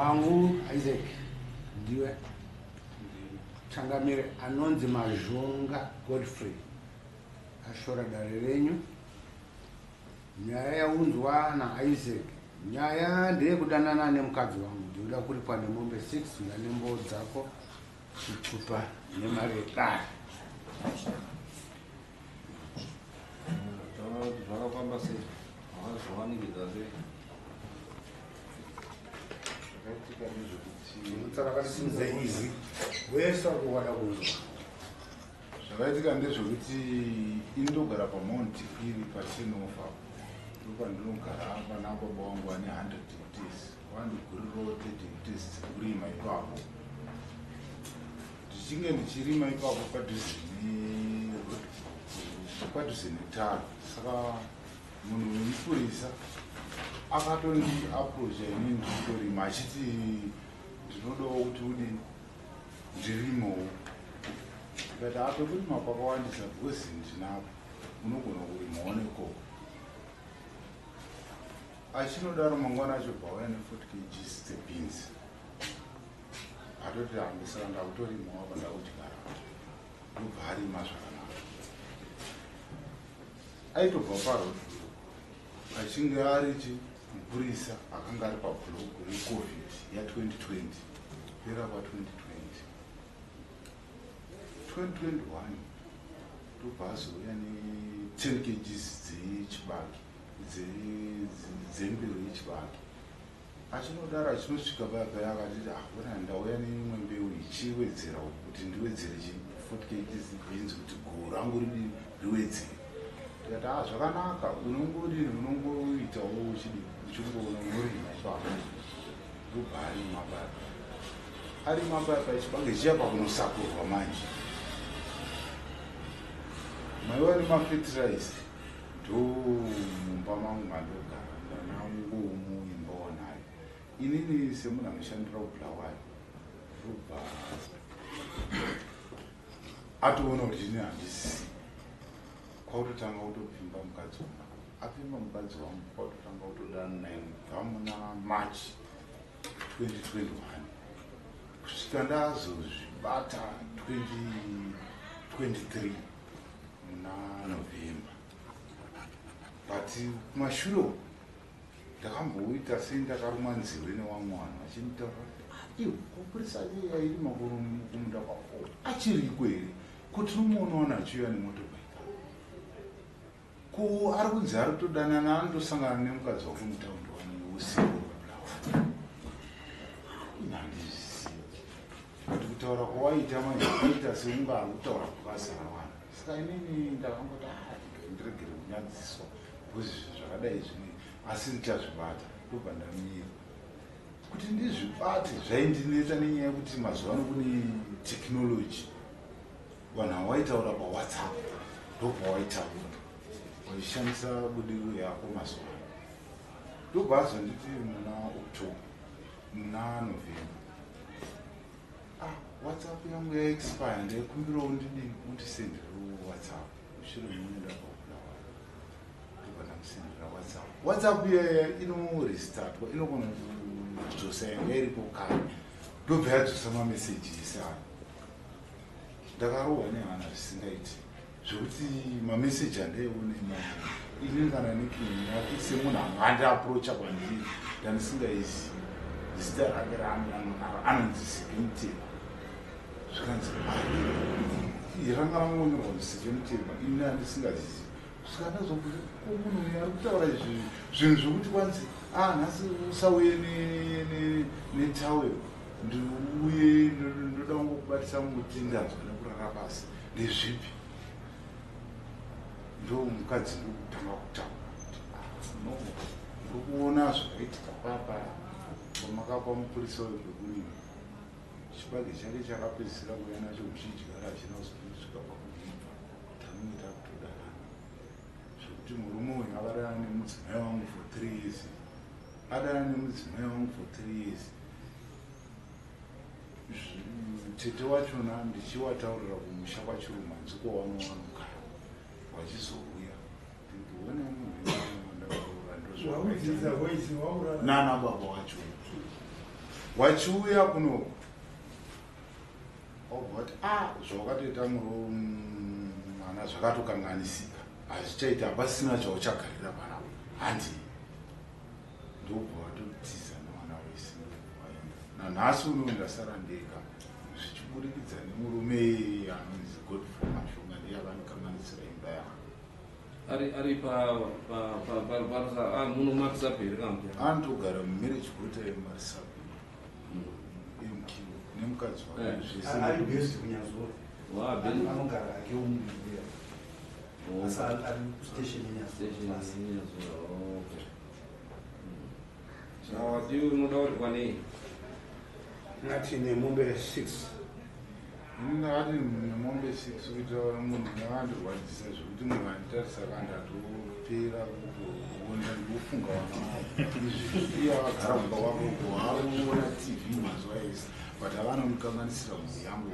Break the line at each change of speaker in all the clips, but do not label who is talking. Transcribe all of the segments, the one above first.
Wangu Isaac, ndiwe changamire. Anonzi Mazhonga Godfrey ashora dare renyu. Nyaya yaunzwa naIsaac, nyaya ndeyekudanana nemukadzi wangu. Ndinoda kuripwa nemombe 6 nganembo dzako, chitupa nemari yedare.
Taura kuti zvakafamba sei, wakazviwanikidza sei?
Zvakaitika ndezvekuti
Tsarakasimudze izwi, wese wakuwada kunzwa.
Zvakaitika ndezvekuti indogara paMount Iri paTenofa, ndopandinogara. Pana baba vangu vane 100 hectares, vandigurirawo 30 hectares dzekurima ipapo. Ndichinge ndichirima ipapo padhuze padhuze netara, saka munhu wemupurisa akatondiapproacha inini ndichitorima, achiti ndinodawo kuti udini, ndirimewo. Ndikati ape kurima kwakawandisa because ndinapo, unogona kurimawo nekoko. Achinodaro, mangwana acho bva auya ne40 kgs dzebeans, atoti handisaka ndakutorimawo apa, ndakudyara. Ndobva arima zvakanaka. Aitobva paroad achinge ari mupurisa akanga ari pablock reCovid ya2020, pera kwa2020, 2021. Ndobva azouya ne10 kgs dzechibage, dzembeu yechibage. Achinodaro, achinosvika paya paya, akatiti ahona, ndauya neimwe mbeu ichiwedzera kuti ndiwedzere chi 40 kgs beans kuti goho rangu ridini, riwedzere. Ndikati a zvakanaka, unongodini, unongoitawo uchidini, uchingoona unorima ipapo. Ndobva arima paya, arima paya paya, chibage chiya pakunosakurwa manje, maiva nemafetiraizi. Ndo mumba mangu mandogara, ndanangomuimbawo nayo inini semunhu anoshandira kuBulawayo. Ndobva atoona kuti ini handisi, kwakutotanga kutopfimba mukadzi wangu. Apfimba mukadzi wangu, kwakutotanga kutodana naye kubva muna March 2021 kusvika ndazozvibata 2023 muna November. But kumashure uku ndakamboita sendakarumwa nzeve nevamwe vanhu vachinditaura kuti, "Ah, iwe kopurisa yairima kumunda kwako achiriko here? Ko tinomuonaona achiuya nemotorbike. Ko ari kunzi ari kutodanana, anotosangana nemukadzi wako mutaundi wani usiku weBulawayo." Ini handizvizivi, but kutaura kwawaita manje kwaita seunga ari kutaura kwakazara vanhu. Saka inini ndakangoti, "Ah, ndiregere kunyadziswa because zvinhu zvakadai zvine, asi ndichazvibata." Ndobva ndamira. Kuti ndizvibate zvaindinetsa nenyaya yekuti mazuva ano kune technology. Vanhu havaitaura paWhatsApp, ndopawaitaura waishandisa budiriro yako mazuva ano. Ndobva azonditi muna October, muna November, "Ah, WhatsApp yangu yaexpire, ndaikumbirawo ndidini, undisenderewo WhatsApp mushure memunhu ndabva kuBulawayo." Ndobva ndamusendera WhatsApp. WhatsApp iyaya inorestartwa, inogona kudzosa yanga iripo kare. Ndobva yadzosa mameseji ese ayo. Ndakarohwa nehana zvisingaiti, zvekuti mameseji andaiona imomo ini kana nickname yake semunhu anga andiapproacha kwandiri ndandisingaizivi, zita rake raanonaro anonzi Sekemutema. Zvikanzi ranga rangonyorwa kunzi Sekemutema, ini handisingazivi. Kusvika ndazobvunza, "Ko munhu uyu ari kutaura izvi zvinhu zvokuti kwanzi a nhasi usauye netowel, ndiuye, ndoda kungokubatisa muti, ndanzwa nekurara pasi, ndezvipi?" Ndo mukadzi ndokutanga kutaura kuti, "Ah, no, ndiri kuona zvakaitika papa pamakapa mupurisa uyu pekurima. Chibage chake chakapedzisira kuuya nacho kuchidyara hachina kuzosvika pakuibva. Tange takutodanana zvekuti murume uyu akadana nemudzimai wangu for 3 years, adana nemudzimai wangu for 3 years. Tete wachona ndichiwataurira kumusha kwaChirumanzi kwavanowanogara, vachizouya ndikuti one munhu
Waudzidza voice waurara.
Nana baba wacho. Wachiuya kunoku wabva wati a zvawakatoita mwana zvakatokanganisika, hazvichaita, hapasina chauchagarira panapa, handi. Ndobva watotiza nemwana wese, ndobva waenda. Nanhasi uno ndasara ndega, zvichiburikidza nemurume anonzi Godfrey Mashonga, ndiye akandikanganisira imba yangu.
Ari pa muno maRusape here kana kuti?
Anotogara mumarriage guta yemaRusape MQ nemukadzi wake. Zvese.
Ari based kuNyazura.
Wa Ben.
Anogara ake umuya, asi ari kustation
Station
yeNyazura.
yeNyazura. Okay. Saka wati unoda kuti kwanei?
Ngati nemombe 6.
Ndakati nemombe 6 kuitira munhu akandirwadzisa zvekuti munhu anditarisa kandatopera kutoona, ndikufunga vana vangu izvi. Iye akagara kumba kwake uko, akuona TV mazuva ese, but akanomukanganisira mhuri yangu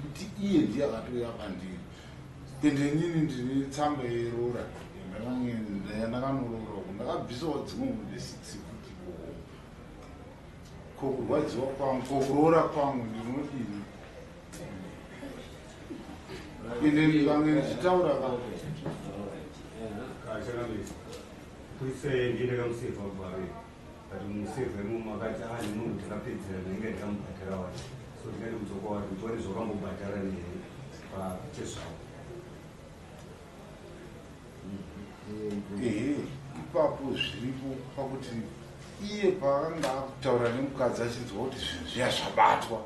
kuti iye ndiye akatouya pandiri. Ende inini ndine tsamba yerora yandakanorora uko, ndakabvisawo dzimwe mombe 6 futi ikoko. Ko kurwadziwa kwangu, ko kuroora kwangu ndinodini? Ende ndikange ndichitaura ka.
Kachangamisa kuise ndiende kamusevha kubave, but musevha imomo akati a nemunhu ndakapedzera, ndinenge ndikamubhadhara wacho, so ndingati mudzoka wari kuti wari zvakambobhadhara nehe pachezvavo.
Ehe, ipapo zviripo pakuti iye paakanga akutaura nemukadzi achinzwa kuti zvinhu zviya zvabatwa,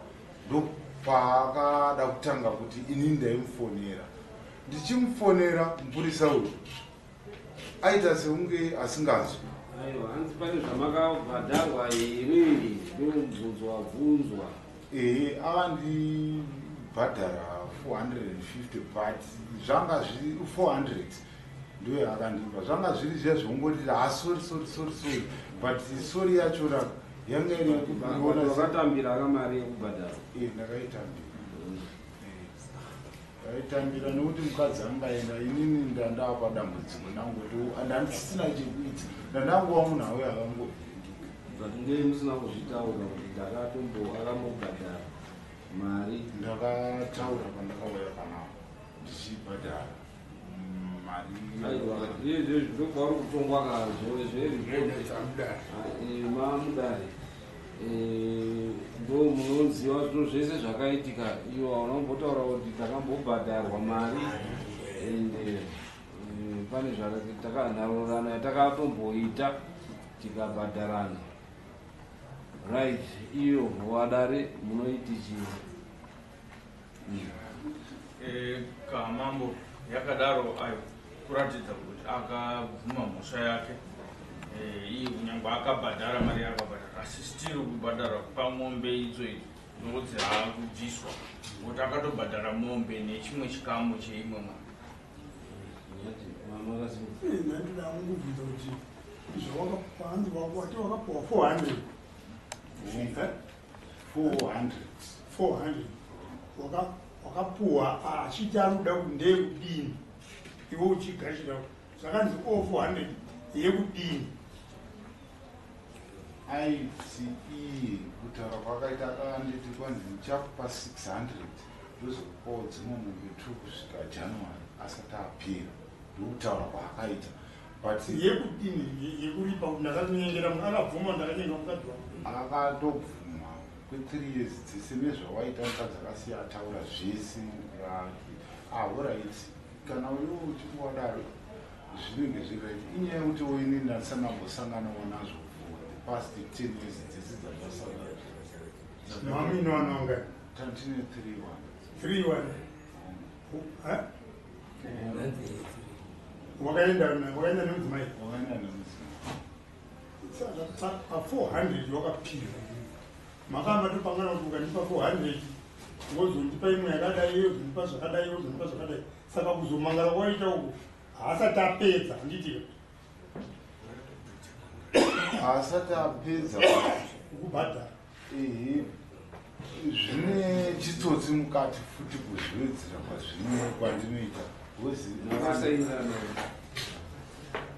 ndopaakada kutanga kuti inini ndaimufonera. Ndichimufonera, mupurisa uyu aita sekunge asinganzwi.
Aiwa, hanzi pane zvamakabhadharwa here? Ndomubvunzo wabvunzwa.
Ehe, akandibhadhara 450, but zvanga zviri 400 ndiyo yakandipa. Zvanga zviri zviya zvongoti ha, sorry, sorry, sorry, sorry, but sorry yachona yanga ine kuona.
Wakatambira kamari yekubhadhara?
Ndakaitambira. Ndaitambira nekuti mukadzi angaenda, inini ndandapa dambudziko, ndangoti ndandisina chekuita, ndandangova munhu auya akangovhiringika.
But ngei musina kuzvitaura kuti ndakatombo akambobhadhara mari?
Ndakataura pandakauya panapa ndichibhadhara mari.
Aiwa, izvezvi ndokwauri kutongwa kazvo zveripoti mamudare, ndo munoziva zviro zvese zvakaitika. Iwo unombotaura kuti takambobhadharwa mari ende pane zvatakanaurana yatakatomboita tikabhadharana, right? Iyo wadare munoiti chii?
Kamambo yakadaro ayo kuratidza kuti akabvuma mhosva yake. Iye kunyangwe akabhadhara mari yaakabhadhara, asi still kubhadhara pamombe idzo idzo ndodzi haakubviswa, ngokuti akatobhadhara mombe nechimwe chikamu cheimwe mari.
Nyati,
Ndandida kungobvunza kuti zvawakapanzi wati wakapuwa 400?
400.
400 wakapuwa achiti ari kuda kuti ndeyekudini, iwe uchigashira zvakanzi o 400 yekudini?
Aiti iye kutaura kwakaita akanditi kwanzi ndichakupa 600, ndozokupawo dzimwe mombe 2 kusvika January asati apera. Ndokutaura kwaakaita, but
Yekudini? Yekuripa kuti ndakakunyengera, akabvuma ndakanyenga mukadzi wangu?
Akatobvuma kwe3 years dzese nezvawaita mukadzi, akasiya ataura zvese rati alright, kana uyo uchingodaro zvinenge zviri right. Inyaya yekuti ini ndandisangambosanganawo nazvo for the past 10 years dzese dzandasangana.
Mami inowana
Tantine 3 1.
3 1. Wakaenda nemudzimai?
Wakaenda nemudzimai.
Saka pa400 wakapiwa, makamba topangana kuti ukandipa 400 wozondipa imwe yakadai, wozondipa zvakadai, wozondipa zvakadai. Saka kuzomangara kwaita uku haasati apedza, handitika?
Haasati apedza.
Kukubhadhara.
Ehe, zvine chitsotsi mukati futi, kuzviwedzera kwazvine kwandinoita.
Makasainirana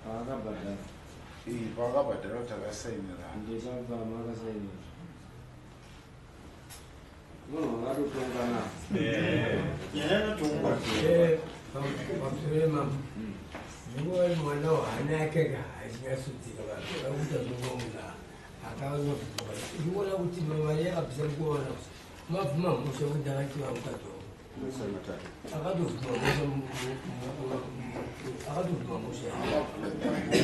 paakabhadhara?
Paakabhadhara takasainirana.
Ndekabva makasainira? Munhu wakatotonga na.
Nyaya yakatongwa.
Pamusoro mambo, nguva mwana hana yake haichinyasodzika, vakuita zvongomunhu akaona ndikuona kuti mari yakabvisa mukuona mabvuma mhosva kuti ndakachiva mukadzi wangu, akatobvuma mhosva, akatobvuma mhosva.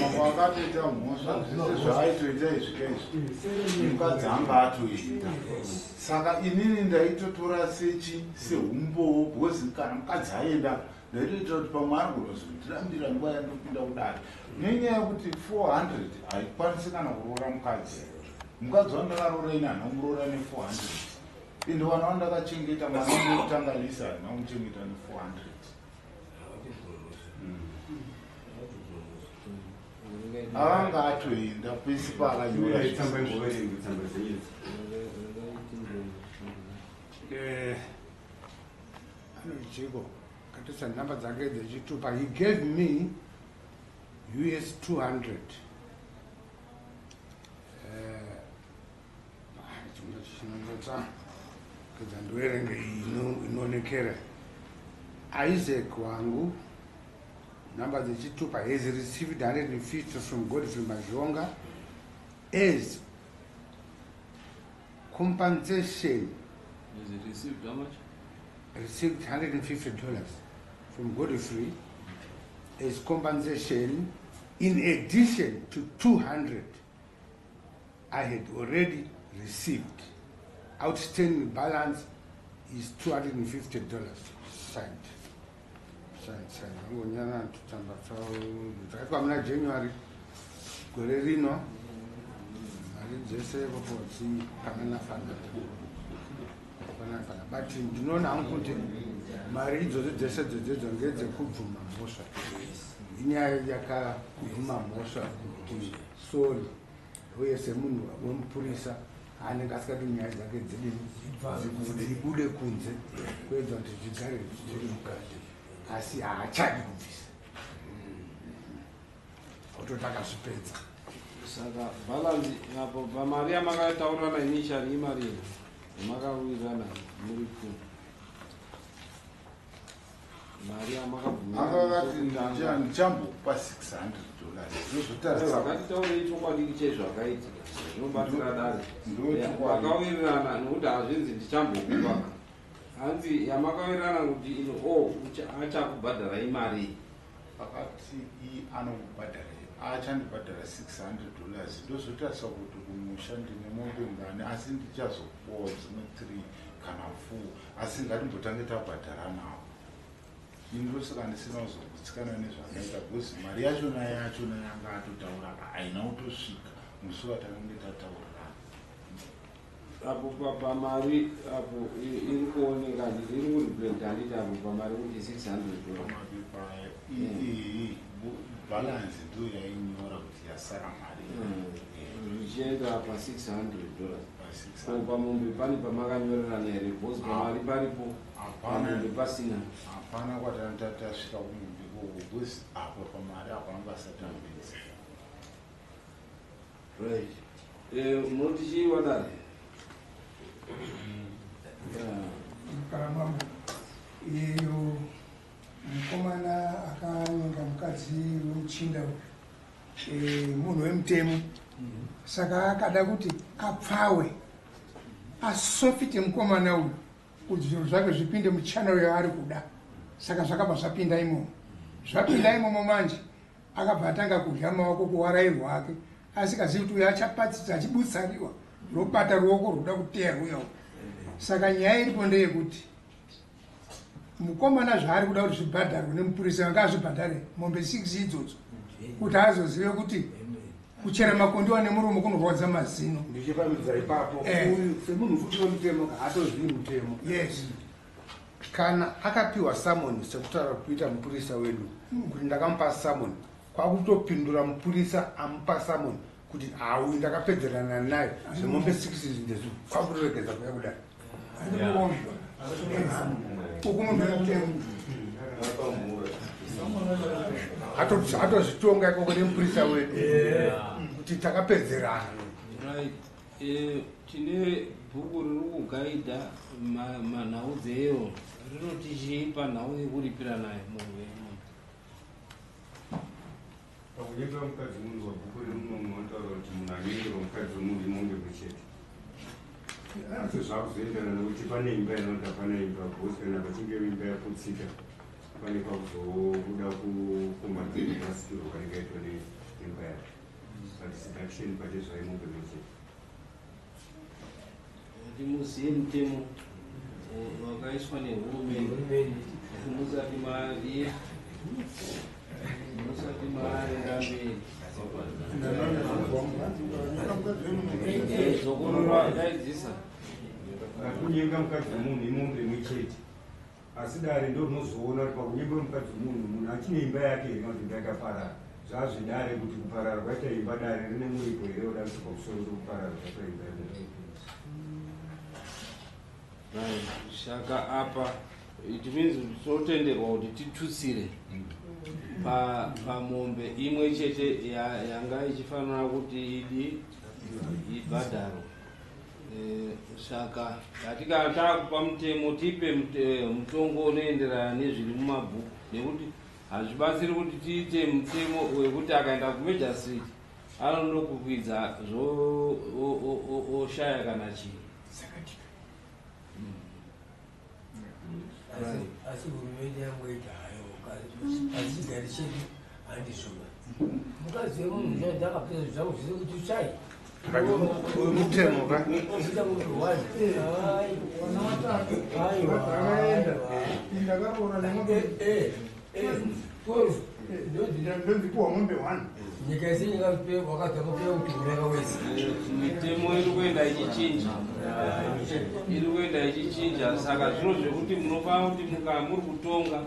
Mambo akatoita mhosva, zvese zvaaitoita izvi kaizvi mukadzi anga atoita. Saka inini ndaitotora sechi seumbowo, because kana mukadzi aenda ndaitoita kuti pamwe anogona kuzondirambira nguva yandopinda kudare, nenyaya yekuti 400 haikwanisi kana kuroora mukadzi. Mukadzi wandakaroora ini handina kumuroora ne400, ende vana vandakachengeta, mwana wekutanga Lisa, handina kumuchengeta ne400. Avanga atoenda pese paakanyora.
Tsamba imboverengwe, tsamba dzenyedzi.
Anojiko katisa nhamba dzake dzechitupa. He gave me US 200. Chimwe chinondotsa kedza ndiwerenge inoonekera. Isaac Wangu, nhamba dzechitupa, has received 150 from Godfrey Mazhonga as compensation.
Has he received how much?
Received $150 from Godfrey as compensation in addition to 200 I had already received. Outstanding balance is $250. Signed. Signed, signed. Angonyana tutamba dzakaitwa muna January gore rino. Mari dzese popo dzipanana fanana. Fanana fanana. But ndinoona hangu kuti mari idzodzo dzese dzodzo ngedzekubvuma mhosva. Inyaya yakabvuma mhosva kuti sorry, uye semunhu wemupurisa anenge asikadi nyaya dzake dzidini dzibude kunze, kuedza kuti zvigare zviri mukati, asi haachadi kubvisa, ototi akazvipedza.
Saka balance apo pamari yamakataurirana initially imari yamakawirirana muri ku mari
Akakati ndichambokupa $600, ndozotarisa.
Vakatitaurei chokwadi chezvakaitika zvinobatsira dare.
Ndochokwadi.
Makawirirana nokuti hazvinzi ndichambokupa, hanzi yamakawirirana kuti ino o achakubhadhara imari.
Akati i anokubhadhara, achandibhadhara $600, ndozotarisa kuti kumusha ndine mombe ngani, asi ndichazopuwawo dzimwe 3 kana 4, asi ngatimbotange tabhadhara nawo. Ini ndosaka ndisina kuzogutsikana nezvakaita, because mari yachona yachona yanga atotaura haina kutosvika musi watakange tataurirana.
Apo pamari apo iri kuoneka, handiti iri kureflect, handiti apo pamari kuti $600?
Pamapepa iyi balance ndo yainyora kuti yasara mari.
Zvichienda pa$600.
Pa
Ko
600.
pamombe pane pamakanyorerana here? Because pamari paripo,
Hapana.
pamombe pasina.
Hapana kwatanga tasvika kumombe ikoko, because apa pamari apo anga asati apedza.
Right. Munoti chii wadare?
Kana mambo, iyo mukomana akanyenga mukadzi wemuchinda uyu, munhu wemutemo, saka akada kuti apfawe, asofite mukomana uyu kuti zviro zvake zvipinde muchannel yaari kuda. Saka zvakabva zvapinda imomo, zvapinda imomo manje akabva atanga kudya maoko kuwarairwa ake, asikazivi kuti uyu achapatsitsa achibutsariwa robata ruoko rwuda kuteya rwuya uyu. Saka nyaya iripo ndeyekuti mukomana zvaari kuda kuti zvibhadharwe nemupurisa, anga azvibhadhare mombe 6 idzodzo, kuti azozive kuti kuchera makondiwa nemuromo kunorwadza mazino.
Ndichifambidza ipapo, uyu semunhu futi wemutemo haatozivi mutemo. Kana akapiwa summon, sekutaura kuita mupurisa wedu kuti ndakamupa summon, kwakutopindura mupurisa amupa summon kuti hauyu ndakapedzerana naye zvemombe 6 ndezvo, kwakutoregedza kuya kudai.
Uku munhu wemutemo.
Atozvitonga ikoko nemupurisa wedu kuti takapedzerana.
Right. Tine bhuku riri kugaidha manhau dzeyo, rinoti chii panhau yekuripira nayo mombe?
Pakunyenga mukadzi munhu, wabhuku remunomu vanotaura kuti munhu anyengerwa mukadzi wemunhu imombe muchete. Asi zvakuzoenderana nekuti pane imba inoti hapana imba, because kana pachinge imba yaputsika, pane pakuzobuda kukombadzira kurasikirwa kwanenge aitwa neimba yacho, but seduction pache zvaimombe muchete.
Kuti muzive mutemo wakaiswa nehurumende musati mari, musati maenda mberi. Zokorora, daidzisa.
Kunyenga mukadzi wemunhu imombe imwe chete, asi dare ndo rinozoona kuti pakunyenga mukadzi wemunhu, munhu achine imba yake here kana kuti imba yakaparara. Zvazvidare kuti kuparara kwaita imba, dare rine muripo here oda kuti pamusoro pekuparara kwaita imba yemunhu.
Right. Saka apa it means kuti tinotenderwa kuti titutsire pamombe imwe chete yanga ichifanira kuti idi ibhadharwe. Saka ngati kana taakupa mutemo, tipe mutongo unoenderana nezviri mumabhuku, nekuti hazvibatsiri kuti tiite mutemo wekuti akaenda kumagistrate anondokukwidza oshaya kana chii.
Asi hurumende yangoita hayo, asi chigari chedu handizvoma. Mukadzi wemunhu ndakapedza zvangu zvese kuti utsvai.
Uyu mutemo ka.
Zita kuti one. Aiwa.
Vakaenda, ndakaroora nemombe.
12.
Ndonzipuwa mombe one.
Nyika yese wakadzakapera kuti uraka wese.
Mitemo iri kuenda ichichinja, iri kuenda ichichinja. Saka zviro zvekuti munofanira kuti muka muri kutonga,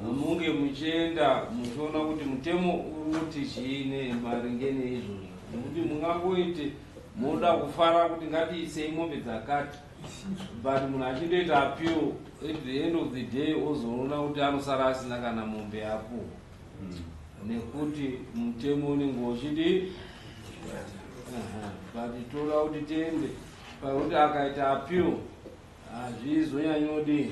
munge muchienda muchiona kuti mutemo uri kuti chiine maringe neizvozvo, nekuti mungangoite moda kufara kuti ngatiisei mombe dzakati, but munhu achindoita appeal, at the end of the day ozoona kuti anosara asina kana mombe yapuhwa, nekuti mutemo unenge uchidi. But toda kuti tiende pakuti akaita appeal hazvizonyanyodi.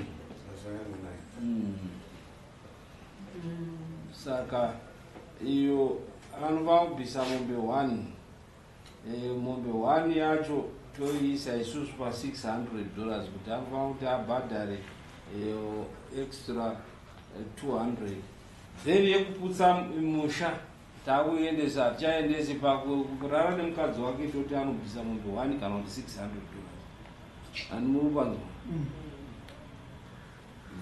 Saka iyo anova kubvisa mombe 1. Mombe 1 yacho toiisa isusu pa$600, kuti anofanira kuti abhadhare extra 200. Then yekuputsa musha takuendesa, hatichaendesi pakurara nemukadzi wake, toti anobvisa mombe 1 kana kuti $600. Ani muri kupanzwa?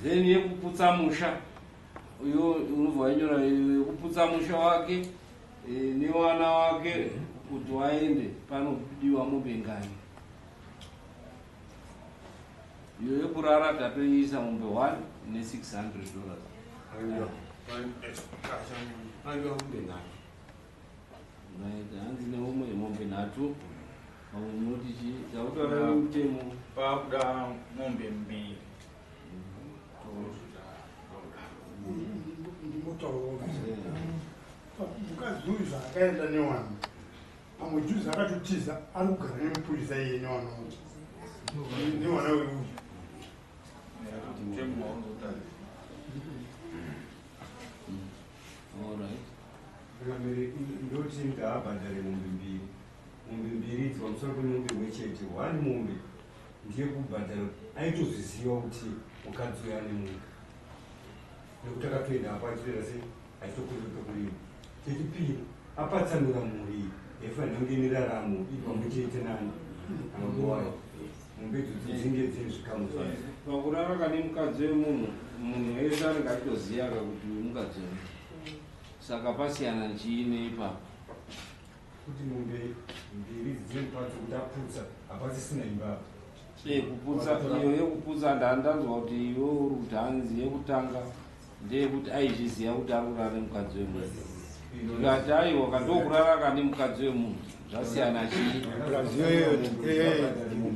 Then yekuputsa musha iyo unobva wainyora yekuputsa musha wake nevana wake kuti waende, panodiwa mombe ngani? Iyo yekurara tatoiisa mombe 1 ne$600.
Aiwa, mombe 3.
Right, hanzi neumwe mombe 3, vamwe munoti chii? Takutaura nemutemo.
Pakuda mombe 2.
Ndimotaura mukadzi uyu zvaakaenda newana, pamwe juzi akatotiza, ari kugara nemupurisa iye newana wacho, newana weuyu.
Mutemo waunotarisa.
Alright.
Changamire, ndoti ngaabhadhare mombe 2. Mombe 2 idzi pamusoro pemombe imwe chete. One mombe ndeyekubhadhara, aitozviziva kuti mukadzi uyu ane munhu, nekuti akatoenda apo achitoita sei, achitokurira pekurima. Chechipiri, apatsanura mhuri iyi yaifanira kunge ine raramo iri pamwe chete nani anobaba wayo. Mombe idzodzo dzinge dzine zvikamu zvadzo.
Pakurara kane mukadzi wemunhu, munhu wese anenge achitoziva ka kuti uyu mukadzi wemunhu, saka pasiyana chii neipapo?
Kuti mombe 2 idzi dzine mupatso kuti aputsa, hapasisina imba apa.
Kuputsa, iyo yekuputsa ndanzwa kuti iwe uri kuti hanzi yekutanga ndeyekuti aizviziva kuti ari kurara nemukadzi wemunhu. Ndikati aiwa, kandokurara kane mukadzi wemunhu zvasiyana chii?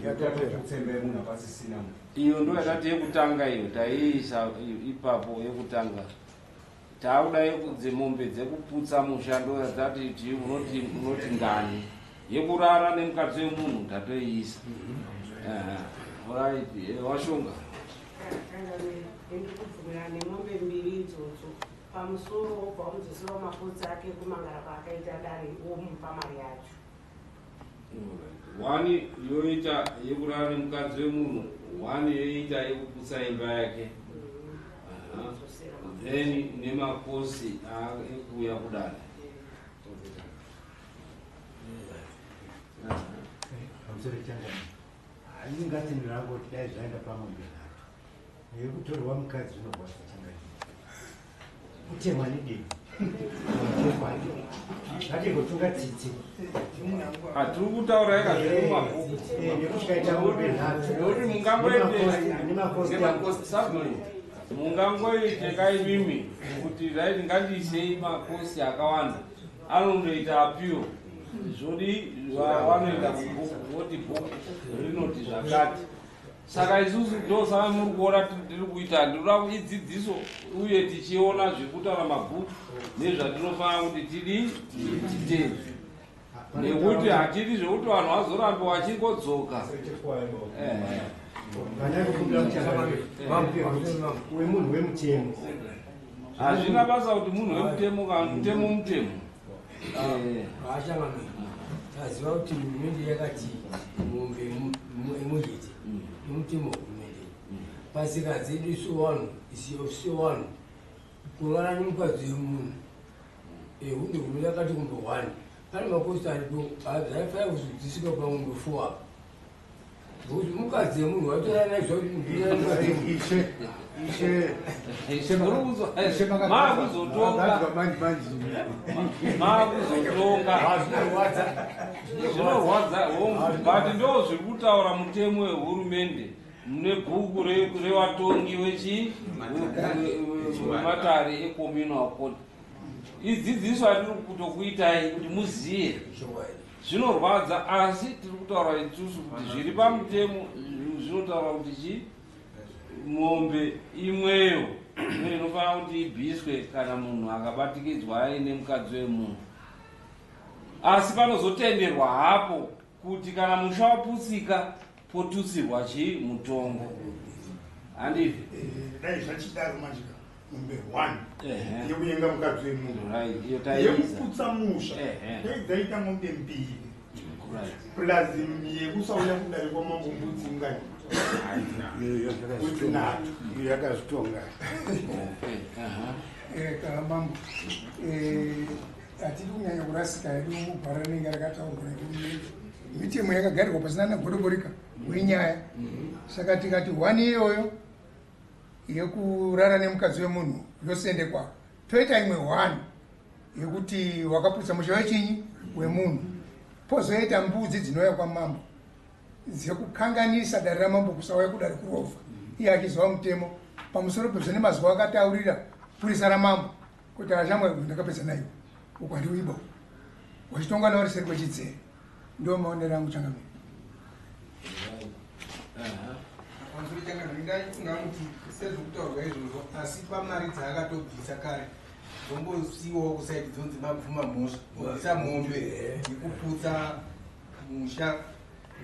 Yatopera.
Putsa imba yemunhu, hapasisina munhu.
Iyo ndo yatati yekutanga, iyo taiisa ipapo yekutanga. Tauda dzemombe dzekuputsa musha, ndo yatati ti unoti ngani? Yekurara nemukadzi wemunhu tatoiisa. Alright, washonga.
Ndiri kubvumirana nemombe mbiri idzodzo pamusoro wobva wamudzosera mapotsi ake ekumangara kwaakaita dare womupa mari yacho.
One yoita yekurara nemukadzi wemunhu, one yoita yekuputsa imba yake. Then nemakosi ekuuya kudare.
Pamusoro changani, handingatendera hangu kuti dai zvaenda pamombe nhatu. Yekutorwa mukadzi zvinorwadza changani, kutemwa nedemo ngatingotunga tsitsi.
Hatiri kutaura ika zviri mumabhuku.
Nekuti mombe nhatu
nekuti mungangoite kaimimi kuti right, ngandiisei makosi akawanda, anondoita appeal, zvodi vanoenda kubhuku voti bhuku rinoti zvakati. Saka isusu ndosaka muri kuona tiri kuita, ndinoda idzidziso uye tichiona zviri kutaura mabhuku nezvatinofanira kuti tidi titedze, nekuti hatidi zvekuti vanhu vazorambe vachingodzoka.
Wemunhu wemutemo.
Hazvina basa kuti munhu wemutemo kana mutemo mutemo.
Vaachangamiri, taziva kuti hurumende yakati mombe imwe chete nemutemo wehurumende. Pasika dzedu isu vanhu, isu vanhu kurara nemukadzi wemunhu ehunde, hurumende yakati mombe one. Pane makosi aripo zvaifanira kuzodzisika pamombe four apa, nokuti mukadzi wemunhu waitorana naizvo.
Ishe, ishe.
Ishe, maakuzotonga, maakuzotonga, zvinorwadza hongu, but ndo zviri kutaura mutemo wehurumende mune bhuku revatongi wechi wematare ecommunal court. Idzidziso yatiri kutokuitai kuti muziye. Zvinorwadza, asi tiri kutaura isusu kuti zviri pamutemo zvinotaura kuti chi mombe imweyo ino inofanira kuti ibviswe kana munhu akabatikidzwa aine mukadzi wemunhu. Asi panozotenderwa hapo kuti kana musha waputsika potutsirwa chi mutongo, handizvo?
Dai zvachidaro manje, mombe one yekunyenga mukadzi wemunhu,
Right, iyo taiisa.
yekuputsa musha dai dzaita mombe mbiri, plus yekusauya kudare kwamambo mbudzi ngani? Mbudzi nhatu.
Iyo yakazvitonga.
Kana mambo, hatidi kunyanya kurasika hedu mugwara rinenge rakataurwa nehurumende. Mitemo yakagarirwa pasina nagodoborika wenyaya. Saka tikati one iyoyo yekurara nemukadzi wemunhu yosendekwa, toita imwe one yekuti wakaputsa musha wechinyi wemunhu, pozoita mbudzi dzinouya kwamambo dzekukanganisa dare ramambo, kusauya kudare kurovha iye achiziva mutemo. Pamusoro pezvo, nemazuva akataurira purisa ramambo kuti ashamwa ndakapedza naiwo uku handiuiba, wachitonga nauri seri kwechidzere. Ndo maonero angu, changamire.
Pamusoro changamire, ndaifunga kuti sezvokutaurwa izvozvo, asi pamari dzaakatobvisa kare dzongosiyiwawo kuside, dzonzi mabvuma mhosva, obvisa mombe yekuputsa musha,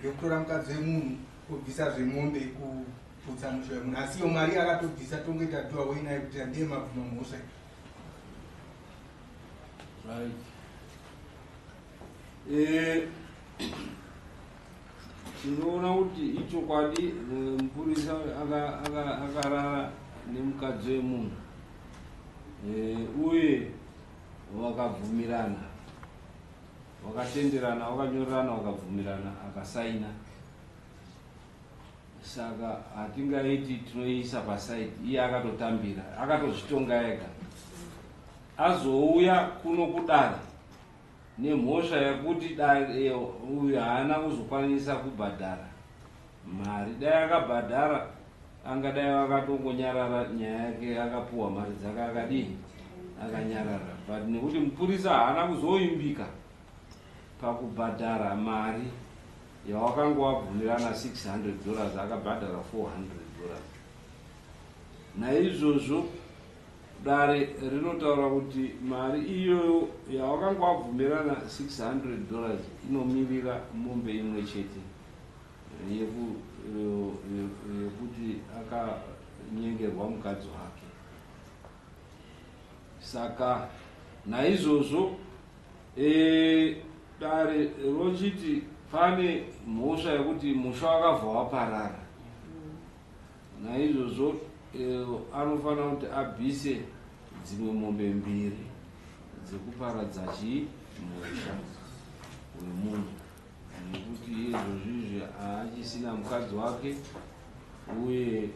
yekutora mukadzi wemunhu, obvisa zvemombe yekuputsa musha wemunhu, asi iyo mari akatobvisa tongoita do away nayo kuti handiye mabvuma mhosva.
Right. Tinoona kuti ichokwadi, mupurisa akarara nemukadzi wemunhu, uye vakabvumirana, vakatenderana, vakanyorerana, vakabvumirana, akasaina. Saka hatingaiti tinoisa paside. Iye akatotambira, akatozvitonga ega, azouya kuno kudare nemhosva yekuti dare uyu haana kuzokwanisa kubhadhara mari. Dai akabhadhara angadai akatongonyarara nyaya yake, akapuhwa mari dzake, akadii, akanyarara. But nekuti mupurisa haana kuzoimbika pakubhadhara mari yawakanga wabvumirana $600, akabhadhara $400. Naizvozvo Dare rinotaura kuti mari iyoyo yawakanga wabvumirana $600 inomirira mombe imwe chete yekuti akanyengerwa mukadzi wake. Saka naizvozvo dare rochiti pane mhosva yekuti musha wakabva waparara. Naizvozvo anofanira kuti abvise dzimwe mombe mbiri dzekuparadza chii musha wemunhu, nekuti izvozvi izvi haachisina mukadzi wake uye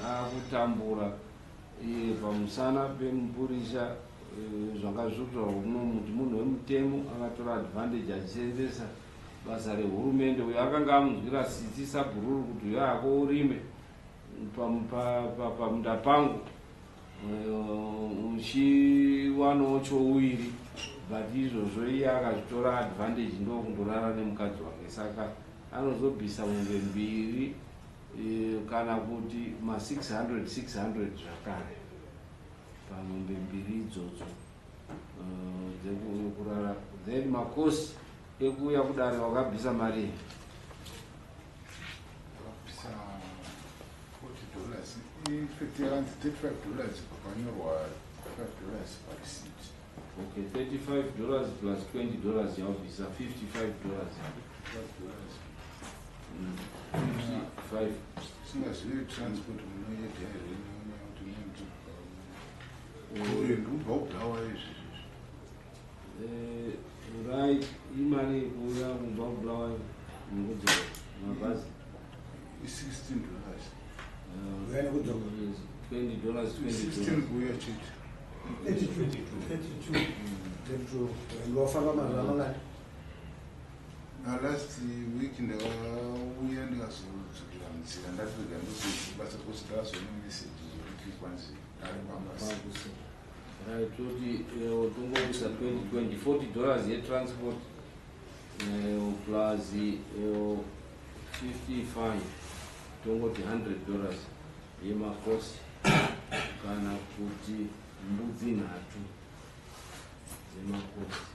akutambura iye pamusana pemupurisa. Zvanga zviri kutaurwa muno kuti munhu wemutemo akatora advantage achisenzesa basa rehurumende. Uyo akanga amunzwira tsitsi sabhururu kuti uyo ako urime pamunda pangu uchiwanawo chouviri, but izvozvo iye akazvitora advantage ndokundorara nemukadzi wake. Saka anozobvisa mombe mbiri kana kuti ma600 600 zvakare pamombe mbiri idzodzo dzekurara. Then macosts ekuuya kudare wakabvisa mari?
Ndakabvisa $40. In fact yakanzi $35, pakanyorwa $5 pareceipt.
Okay, $35 plus $20 yawabvisa $55.
$5.
55.
Singazivi transport munoyedha here, kuti kure, ndikubva kuBulawayo izvizvi.
Right, imari yekuuya kubva kuBulawayo nekudzoka mabhazi?
I-$16.
Uya nekudzoka.
$20,
16 kuuya chete.
32, 32, 32. Ndofamba mazuva mangani?
Last week ndakauya, ndikazodzokera munzira, ndatirega ndozobasa because ndakazoona meseji yekuti kwanzi ari pabasa.
Right, toti tongoisa 20 20, $40 yetransport plus 55, tongoti $100 yemacosts kana kuti mbudzi nhatu dzemacosts.